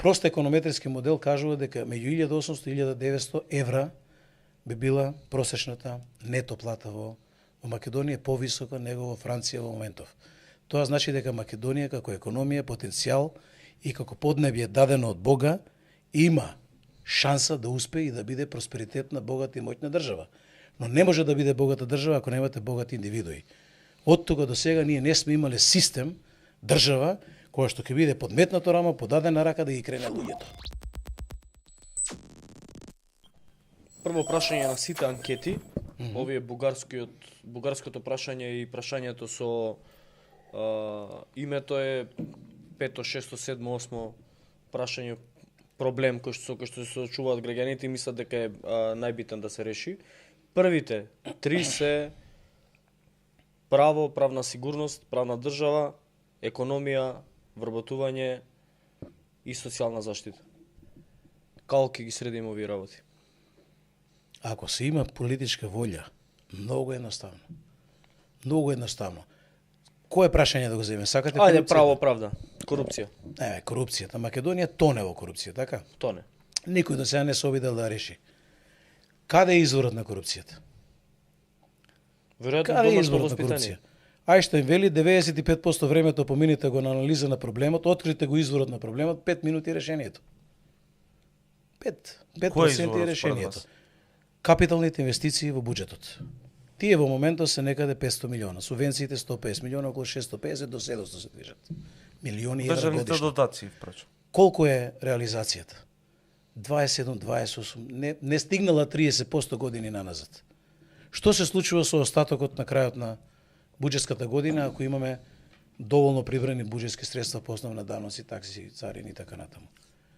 Прост економетриски модел кажува дека меѓу 1800 и 1900 евра би била просечната нето плата во Македонија повисока него во Франција во моментов. Тоа значи дека Македонија како економија, потенцијал и како поднебје дадено од Бога има шанса да успее и да биде просперитетна, богата и моќна држава. Но не може да биде богата држава ако немате богати индивидуи. Од тога до сега ние не сме имале систем, држава, која што ќе биде подметнато рамо, подадена рака да ги крене луѓето. Прво прашање на сите анкети, овие бугарското прашање и прашањето со името е 5, 6, 7, 8 прашање проблем кој што се соочуваат граѓаните и мислат дека е најбитен да се реши. Првите 3 се право, правна сигурност, правна држава, економија, вработување и социјална заштита. Како ќе ги средиме овие работи? Ако се има политичка волја, многу едноставно. Многу едноставно. Кое прашање да го земе? Сакате Ајде, корупција? право, правда. Корупција. Корупцијата. Македонија тоне во корупција, така? Тоне. Никој до сега не се обидел да реши. Каде е изворот на корупцијата? Веројатно Каде е домашно изворот на воспитание. корупција? Ајнштајн вели 95% времето помините го на анализа на проблемот, открите го изворот на проблемот, 5 минути решението. 5% е решението. Капиталните инвестиции во буџетот. Тие во моментот се некаде 500 милиона, субвенциите 150 милиона, околу 650 до 700 се движат. Милиони евра Државните годишно. дотации, впрочем. Колку е реализацијата? 27, 28, не стигнала 30% години наназад. Што се случува со остатокот на крајот на буџетската година ако имаме доволно прибрани буџетски средства по основа на даноци, такси, царини и така натаму?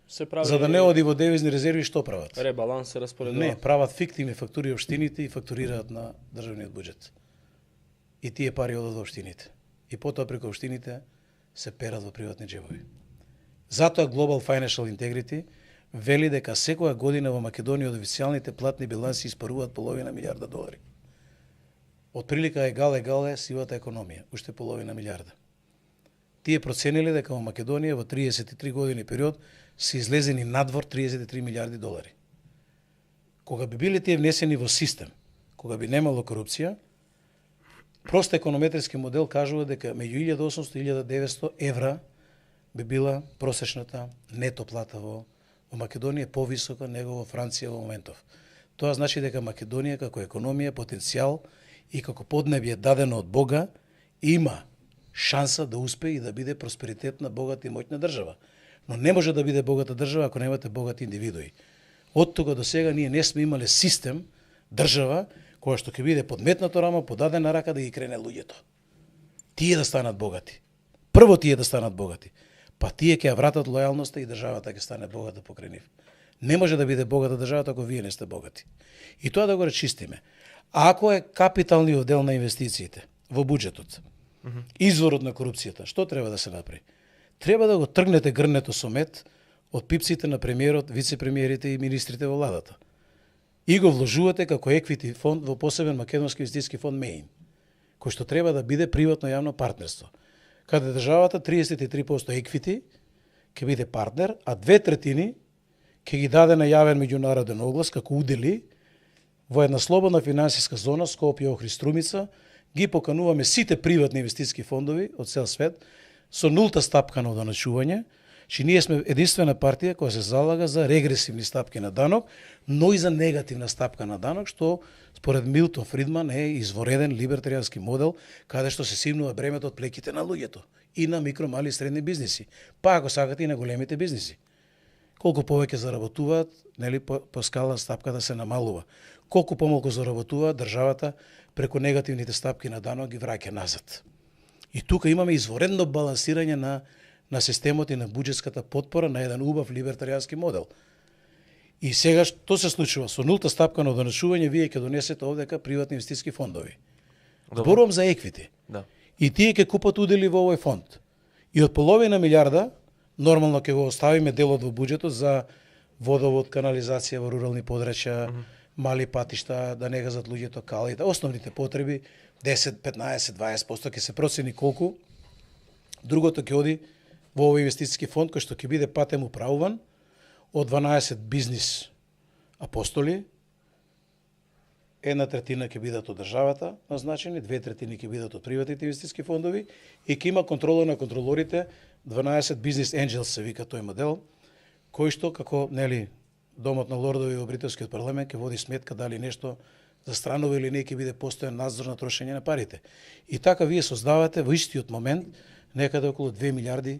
Се прави За да не оди во девизни резерви, што прават? ребаланс се распоредува. Не, прават фиктивни фактури општините и фактурираат на државниот буџет. И тие пари одат во општините. И потоа преку општините се перат во приватни джебови. Затоа Global Financial Integrity вели дека секоја година во Македонија од официјалните платни биланси испаруваат половина милиарда долари. Од прилика егал е сивата економија, уште половина милиарда. Тие процениле дека во Македонија во 33 години период се излезени надвор 33 милиарди долари. Кога би биле тие внесени во систем, кога би немало корупција, прост економетриски модел кажува дека меѓу 1800 и 1900 евра би била просечната нето плата во Македонија повисока него во Франција во моментов. Тоа значи дека Македонија како економија, потенцијал и како поднебје дадено од Бога има шанса да успее и да биде просперитетна, богата и моќна држава. Но не може да биде богата држава ако немате богати индивидуи. Од тога до сега ние не сме имале систем, држава, која што ќе биде подметнато рамо, подадена рака да ги крене луѓето. Тие да станат богати. Прво тие да станат богати. Па тие ќе ја вратат лојалноста и државата ќе стане богата покрај нив. Не може да биде богата државата ако вие не сте богати. И тоа да го речистиме. Ако е капиталниот дел на инвестициите во буџетот, изворот на корупцијата, што треба да се направи? Треба да го тргнете грнето со мед од пипците на премиерот, вице-премиерите и министрите во владата. И го вложувате како еквити фонд во посебен македонски инвестициски фонд МЕИН, кој што треба да биде приватно јавно партнерство. Каде државата 33% еквити ќе биде партнер, а 2/3 ќе ги даде на јавен меѓународен оглас како удели во една слободна финансиска зона Скопје, Охрид, Струмица, ги покануваме сите приватни инвестициски фондови од цел свет со нулта стапка на оданачување, че ние сме единствена партија која се залага за регресивни стапки на данок, но и за негативна стапка на данок, што според Милтон Фридман е извореден либертаријански модел, каде што се симнува бремето од плеките на луѓето и на микро, мали и средни бизниси, па ако сакате и на големите бизниси. Колку повеќе заработуваат, нели по скала стапката се намалува. Колку помалку заработуваат, државата преку негативните стапки на данок ги враќа назад. И тука имаме изворедно балансирање на системот и на буџетската потпора на еден убав либертаријански модел. И сега што се случува? Со нулта стапка на оданачување вие ќе донесете овдека приватни инвестициски фондови. Зборувам за еквити. Да. И тие ќе купат удели во овој фонд. И од половина милиарда, нормално ќе го оставиме делот во буџетот за водовод, канализација во рурални подрачја, мали патишта, да не газат луѓето калите, основните потреби, 10, 15, 20% ќе се процени колку. Другото ќе оди во овој инвестициски фонд кој што ќе биде патем управуван од 12 бизнис апостоли. 1/3 ќе бидат од државата назначени, 2/3 ќе бидат од приватните инвестициски фондови и ќе има контрола на контролорите, 12 бизнес енджелс се вика тој модел, кој што како нели Домот на лордови во британскиот парламент ќе води сметка дали нешто застранува или не, ќе биде постојан надзор на трошење на парите. И така вие создавате во истиот момент некаде околу 2 милиарди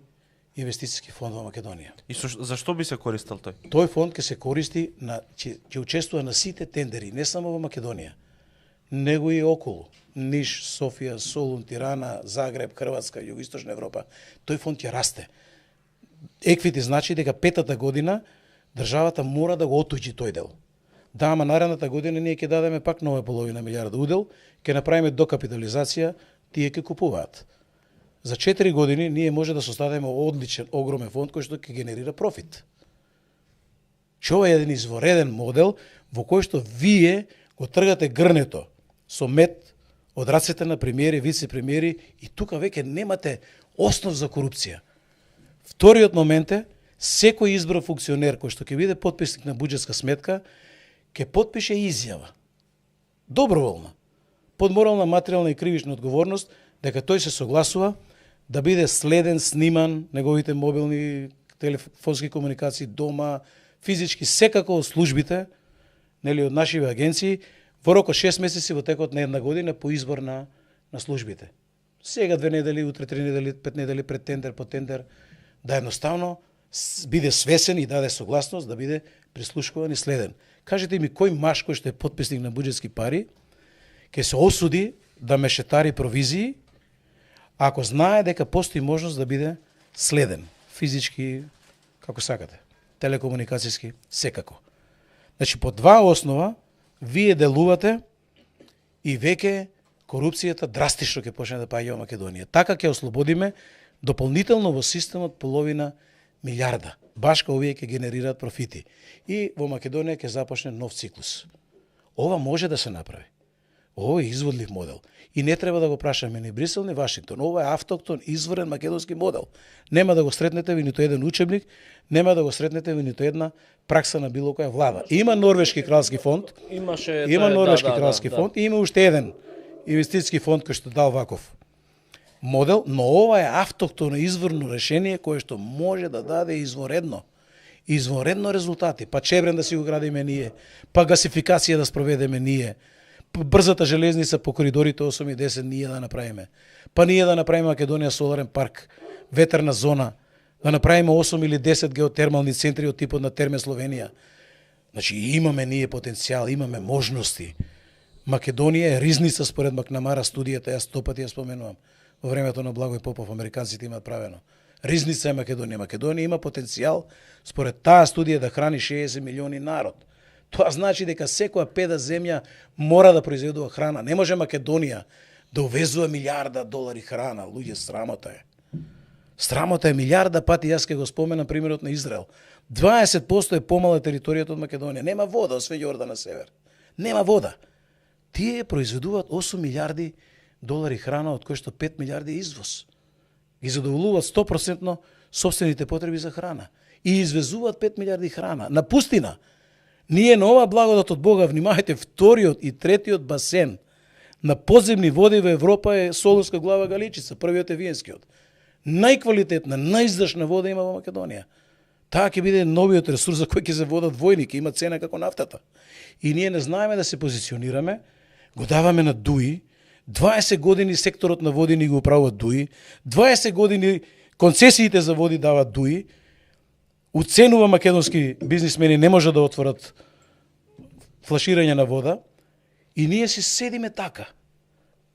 инвестициски фонд во Македонија. И зашто би се користел тој? Тој фонд ќе се користи ќе учествува на сите тендери, не само во Македонија, него и околу. Ниш, Софија, Солун, Тирана, Загреб, Хрватска, Југоисточна Европа. Тој фонд ќе расте. Еквити значи дека петата година државата мора да го отуѓи тој дел. Да, ама наредната година ние ќе дадеме пак нова половина милиарда удел, ќе направиме докапитализација, тие ќе купуваат. За 4 години ние може да создадеме одличен, огромен фонд кој што ќе генерира профит. Ова е еден извореден модел во кој што вие го тргате грнето со мед од рацете на премиери, вице-премиери и тука веќе немате основ за корупција. Вториот момент е, секој избран функционер кој што ќе биде потписник на буџетска сметка, ќе потпише изјава. Доброволна. Под морална, материјална и кривична одговорност, дека тој се согласува да биде следен, сниман, неговите мобилни телефонски комуникации дома, физички, секако од службите, нели од нашиве агенции, во рок од 6 месеци во текот на една година по избор на службите. Сега 2 недели, утре 3 недели, 5 недели пред тендер, по тендер, да едноставно биде свесен и даде согласност да биде прислушкуван и следен. Кажете ми кој маж кој што е потписник на буџетски пари ќе се осуди да мешетари провизии ако знае дека постои можност да биде следен физички, како сакате, телекомуникацијски, секако. Значи по два основа вие делувате и веќе корупцијата драстично ќе почне да паѓа во Македонија. Така ќе ослободиме дополнително во системот половина милиарда. Башка овие ќе генерираат профити. И во Македонија ќе започне нов циклус. Ова може да се направи. Ова е изводлив модел. И не треба да го прашаме ни Брисел, ни Вашингтон. Ова е автоктон, изворен македонски модел. Нема да го сретнете во нито еден учебник, нема да го сретнете во нито една пракса на било која влада. Има Норвешки кралски фонд, има Норвешки кралски фонд и има уште еден инвестициски фонд кој што дал ваков модел, но ова е автоктоно изворно решение кое што може да даде изворедно резултати. Па Чебрен да си го градиме ние, па гасификација да спроведеме ние, брзата железница по коридорите 8 и 10 ние да направиме. Па ние да направиме Македонија соларен парк, ветерна зона, да направиме 8 или 10 геотермални центри од типот на Терме Словенија. Значи имаме ние потенцијал, имаме можности. Македонија е ризница според Макнамара студијата, јас 100 пати ја споменувам. Во времето на Благој Попов американците имаат правено. Ризница е Македонија. Македонија има потенцијал според таа студија да храни 60 милиони народ. Тоа значи дека секоја педа земја мора да произведува храна. Не може Македонија да увезува милиарда долари храна. Луѓе, срамота е. Срамота е милиарда пати, јас ќе го споменам примерот на Израел. 20% е помала територијата од Македонија. Нема вода, освен Јордан на север. Нема вода. Тие произведуваат 8 милиарди долари храна, од кои што 5 милиарди извоз. Ги задоволуваат 100% собствените потреби за храна. И извезуваат 5 милиарди храна. На пустина. Ние на ова благодат од Бога, внимавајте, вториот и третиот басен на подземни води во Европа е Солунска глава Галичица, првиот е Виенскиот. Најквалитетна, најиздашна вода има во Македонија. Таа ќе биде новиот ресурс за кој ќе се водат војни, ќе има цена како нафтата. И ние не знаеме да се позиционираме, го даваме на ДУИ, 20 години секторот на води ни го управува ДУИ, 20 години концесиите за води дават ДУИ, уценува македонски бизнисмени не може да отворат флаширање на вода и ние си седиме така.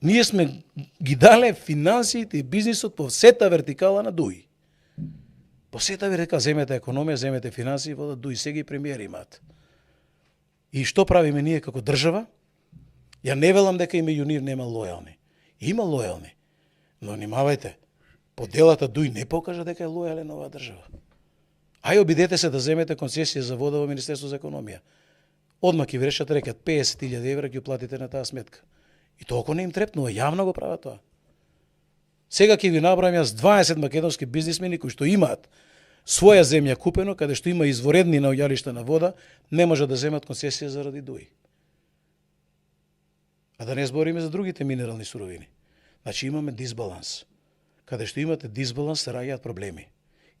Ние сме ги дале финансиите и бизнисот по сета вертикала на ДУИ. По сета вертикала, земете економија, земете финансии, водат ДУИ, сега и премиери имаат. И што правиме ние како држава? Ја не велам дека има юнир нема лојални. Има лојални. Но внимавајте, поделата ДУИ не покажа дека е лојален оваа држава. Ај обидете се да земете концесија за вода во Министерство за економија. Одма ќе ви решат рекат 50.000 евра ќе платите на таа сметка. И толку не им трепнува, јавно го прават тоа. Сега ќе ви набрам јас 20 македонски бизнисмени кои што имаат своја земја купено, каде што има изворедни наоѓалишта на вода, не може да земат концесија заради дуи. А да не збориме за другите минерални суровини. Значи имаме дисбаланс. Каде што имате дисбаланс се раѓаат проблеми.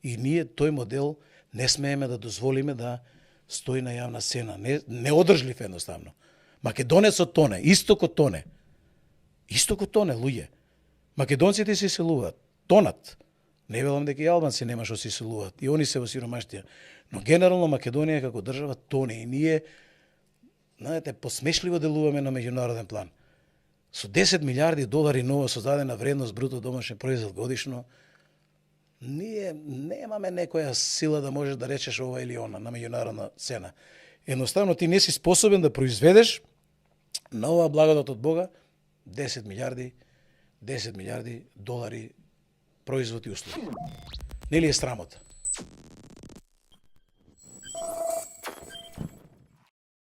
И ние тој модел не смееме да дозволиме да стои на јавна сцена. Неодржлив едноставно. Македонецот тоне, истокот тоне. Истокот тоне, луѓе. Македонците се иселуваат, тонат. Не велам дека и албанци нема што се иселуваат, и они се во сиромаштија. Но генерално Македонија како држава тоне и ние, знаете, посмешливо делуваме на меѓународен план. Со 10 милиарди долари нова создадена вредност бруто домашен производ годишно, ние немаме некоја сила да можеш да речеш ова или она на меѓународна цена. Едноставно ти не си способен да произведеш на оваа благодат од Бога 10 милиарди долари производ и услуги. Нели е срамота?